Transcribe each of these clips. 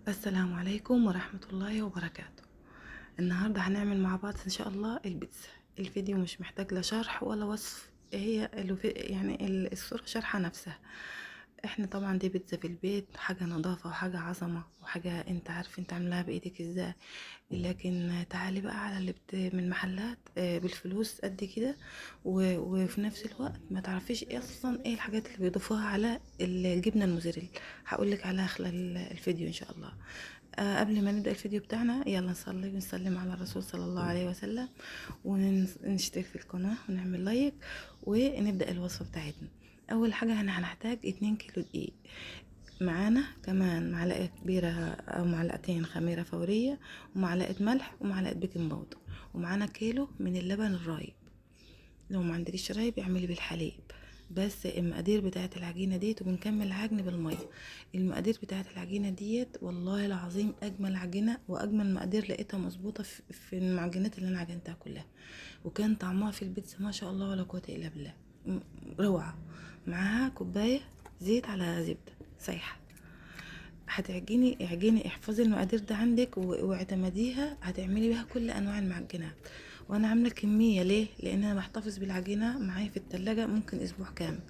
السلام عليكم ورحمة الله وبركاته. النهاردة هنعمل مع بعض إن شاء الله البيتزا. الفيديو مش محتاج لا شرح ولا وصف، هي يعني الصورة شارحة نفسها. احنا طبعا دي بيتزا في البيت، حاجة نظافة وحاجة عظمة وحاجة انت عارف انت عاملاها بايدك ازاي. لكن تعالي بقى على اللي من محلات بالفلوس قد كده، وفي نفس الوقت ما تعرفيش ايه اصلا ايه الحاجات اللي بيضيفوها على الجبنة الموزاريلا. هقولك عليها خلال الفيديو ان شاء الله. قبل ما نبدأ الفيديو بتاعنا يلا نصلي ونسلم على الرسول صلى الله عليه وسلم، ونشترك في القناة ونعمل لايك ونبدأ الوصفة بتاعتنا. اول حاجة هنحتاج 2 كيلو دقيق، معانا كمان معلقة كبيرة او معلقتين خميرة فورية، ومعلقة ملح، ومعلقة بيكنج باودر، ومعانا كيلو من اللبن الرايب. لو ما عندكيش رايب اعملي بالحليب، بس المقادير بتاعه العجينة ديت، وبنكمل العجن بالمية. المقادير بتاعه العجينة ديت والله العظيم اجمل عجينه واجمل مقادير لقيتها مظبوطة في المعجنات اللي انا عجنتها كلها، وكان طعمها في البيتزا ما شاء الله ولا قوة الا بالله، روعه. معاها كوباية زيت على زبدة سايحه. هتعجني اعجني، احفظي المقادير ده عندك واعتمديها، هتعملي بيها كل انواع المعجنات. وانا عامله كمية ليه؟ لان انا بحتفظ بالعجينه معايا في التلاجة ممكن اسبوع كامل،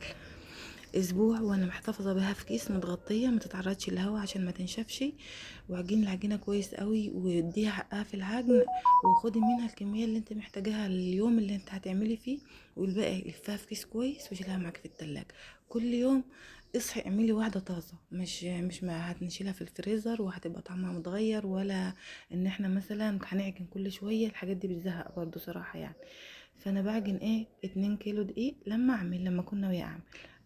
اسبوع وانا محتفظة بها في كيس متغطيه ما تتعرضش للهواء عشان ما تنشفش. وعجين العجينة كويس قوي واديها حقها في العجن، وخدي منها الكمية اللي انت محتاجاها اليوم اللي انت هتعملي فيه، والباقي لفها في كيس كويس وشيلها معاك في التلاجة. كل يوم اصحي اعملي واحدة طازة، مش ما هتنشيلها في الفريزر وهتبقى طعمها متغير، ولا ان احنا مثلا هنعجن كل شوية. الحاجات دي بتزهق برضو صراحة يعني. فانا بعجن ايه 2 كيلو دقيق، لما كنا ناوية اعمل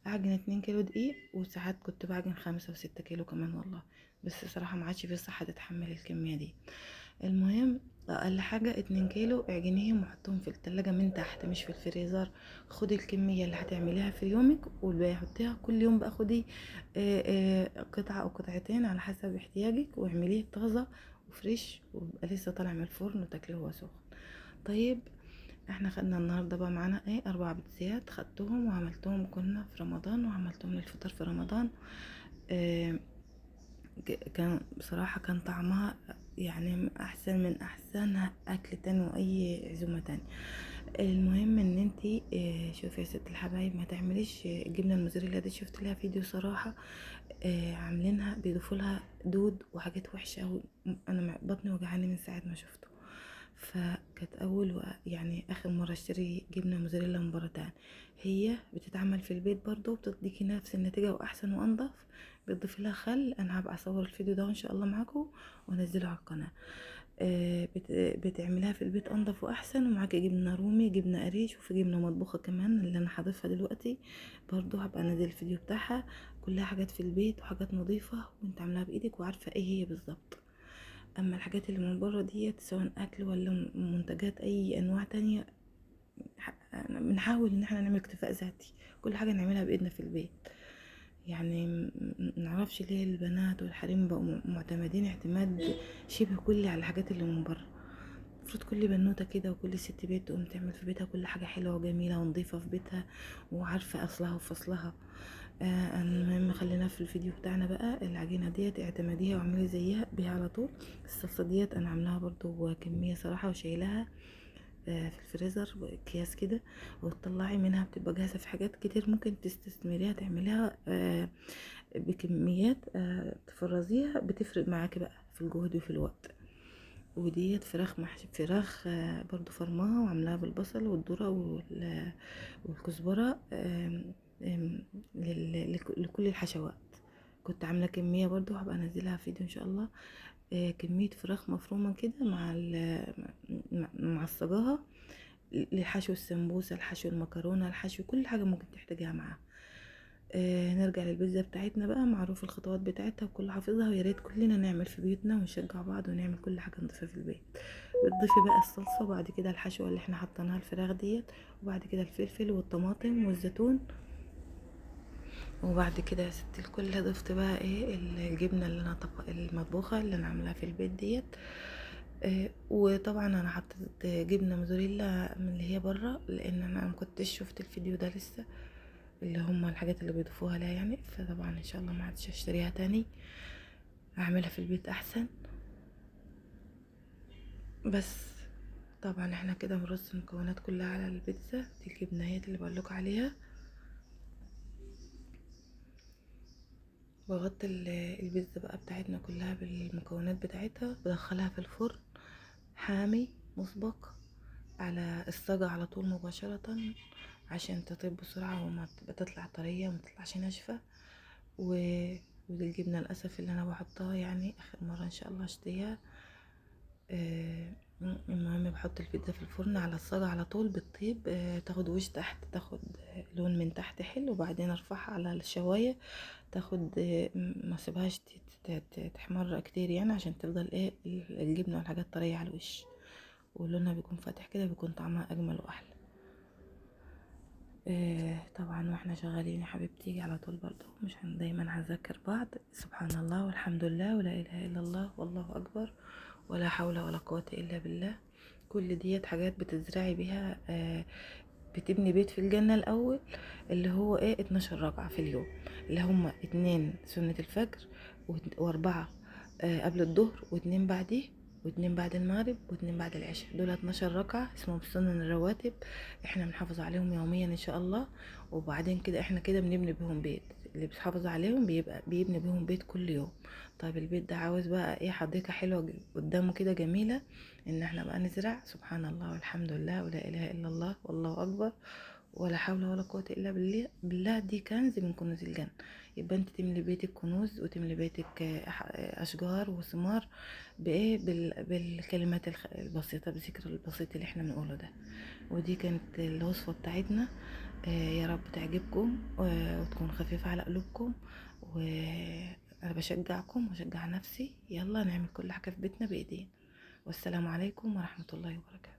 اعجن 2 كيلو دقيق، وساعات كنت بعجن 5 و6 كيلو كمان والله، بس صراحة ما عادش في صحة تتحمل الكمية دي. المهم اقل حاجة 2 كيلو اعجنيهم وحطهم في التلاجة من تحت مش في الفريزر. خدي الكمية اللي هتعمليها في يومك والباقي حطيها كل يوم بقى. خدي قطعه او قطعتين على حسب احتياجك، واعمليه طازة وفريش ويبقى لسه طالع من الفرن وتاكليه وهو سخن. طيب احنا خدنا النهارده بقى معانا ايه 4 بيتزات، خدتهم وعملتهم كنا في رمضان، وعملتهم للفطار في رمضان. كان بصراحة كان طعمها يعني احسن من احسن اكل تاني واي عزومة تاني. المهم ان انتي شوفي يا ست الحبايب ما تعمليش الجبنة الموزاريلا دي، شفت لها فيديو صراحة عاملينها بيضيفوا لها دود وحاجات وحشة، انا بطني وجعاني من ساعة ما شفته. فكانت اول يعني اخر مرة اشتري جبنه موزاريلا من بره تاني. هي بتتعمل في البيت برضو بتديكي نفس النتيجة واحسن وانضف. بتضيفي لها خل، انا هبقى اصور الفيديو ده ان شاء الله معاكم وانزله على القناة. بتعمليها في البيت انضف واحسن، ومعاكي جبنه رومي، جبنه قريش، وفي جبنه مطبوخه كمان اللي انا هضيفها دلوقتي برضو هبقى انزل الفيديو بتاعها. كلها حاجات في البيت وحاجات نظيفة وانت عاملاها بايدك وعارفه ايه هي بالظبط. اما الحاجات اللي من بره ديت سواء اكل ولا منتجات اي انواع تانية، بنحاول ان احنا نعمل اكتفاء ذاتي، كل حاجة نعملها بايدنا في البيت. يعني نعرفش ليه البنات والحريم بقوا معتمدين اعتماد شبه كلي على الحاجات اللي من بره. المفروض كل بنوته كده وكل ست بيت تقوم تعمل في بيتها كل حاجة حلوة وجميلة ونظيفه في بيتها وعارفه اصلها وفصلها. المهم خلينا في الفيديو بتاعنا بقى. العجينة ديت اعتمديها واعملي زيها بيها على طول. الصلصه ديت انا عاملاها برضو كمية صراحة وشايلها في الفريزر اكياس كده، وتطلعي منها بتبقى جاهزة. في حاجات كتير ممكن تستثمريها تعمليها بكميات تفرزيها، بتفرق معاكي بقى في الجهد وفي الوقت. وديت فراخ محشي، فراخ برضو فرماها وعاملاها بالبصل والذرة والكزبره لكل الحشوات. كنت عامله كمية برضو هبقى انزلها فيديو ان شاء الله. كمية فراخ مفرومه كده مع معصجاها لحشو السمبوسه، لحشو المكرونه، لحشو كل حاجة ممكن تحتاجيها معاها. نرجع للبيتزا بتاعتنا بقى، معروف الخطوات بتاعتها وكل حافظها، ويا ريت كلنا نعمل في بيوتنا ونشجع بعض ونعمل كل حاجة نضيفها في البيت. بتضيفي بقى الصلصه، وبعد كده الحشوه اللي احنا حطيناها الفراخ ديت، وبعد كده الفلفل والطماطم والزيتون، وبعد كده يا ست الكل ضفت بقى ايه الجبنة اللي انا المطبوخه اللي انا عاملاها في البيت ديت. وطبعا انا حطيت جبنه موزاريلا من اللي هي بره، لان انا ما كنتش شفت الفيديو ده لسه اللي هم الحاجات اللي بيضيفوها لها يعني. فطبعا ان شاء الله ما عادش اشتريها تاني. اعملها في البيت احسن. بس طبعا احنا كده بنرص المكونات كلها على البيتزا. دي الجبنة اهي اللي بقولكوا عليها. بغطي البيتزا بقى بتاعتنا كلها بالمكونات بتاعتها، بدخلها في الفرن حامي مسبق على الصاجة على طول مباشرة عشان تطيب بسرعة وما تبقى تطلع طرية وما تطلعش ناشفة. ودي الجبنة للأسف اللي أنا بحطها يعني آخر مرة إن شاء الله اشتريها. المهم بحط البيتزا في الفرن على الصاجة على طول بتطيب، تاخد وش تحت، تاخد لون من تحت حلو، وبعدين ارفعها على الشواية تاخد، ما سيبهاش تحمر كتير يعني عشان تفضل ايه الجبنة والحاجات طرية على الوش، ولونها بيكون فاتح كده، بيكون طعمها اجمل واحلى. طبعا واحنا شغالين يا حبيبتي على طول برضو مش دايما هنذكر بعض، سبحان الله والحمد لله ولا اله الا الله والله اكبر ولا حول ولا قوة الا بالله. كل ديت حاجات بتزرعي بيها، بتبني بيت في الجنة. الاول اللي هو ايه 12 ركعة في اليوم، اللي هما 2 سنة الفجر و4 قبل الظهر، و2 بعديه، و2 بعد المغرب، و2 بعد العشاء. دول 12 ركعة اسمهم سنن الرواتب، احنا بنحافظ عليهم يوميا ان شاء الله. وبعدين كده احنا كده بنبني بهم بيت، اللي بيحافظ عليهم بيبقى بيبني بهم بيت كل يوم. طيب البيت ده عاوز بقى ايه؟ حديقة حلوة قدامه كده جميلة، ان احنا بقى نزرع سبحان الله والحمد لله ولا اله الا الله والله اكبر ولا حول ولا قوة الا بالله. دي كنز من كنوز الجنة. يبقى انت تملي بيتك كنوز وتملي بيتك اشجار وثمار بايه؟ بالكلمات البسيطة، بالذكر البسيط اللي احنا بنقوله ده. ودي كانت الوصفة بتاعتنا، يا رب تعجبكم وتكون خفيفة على قلوبكم. وانا بشجعكم واشجع نفسي، يلا نعمل كل حاجة في بيتنا بايدينا. والسلام عليكم ورحمة الله وبركاته.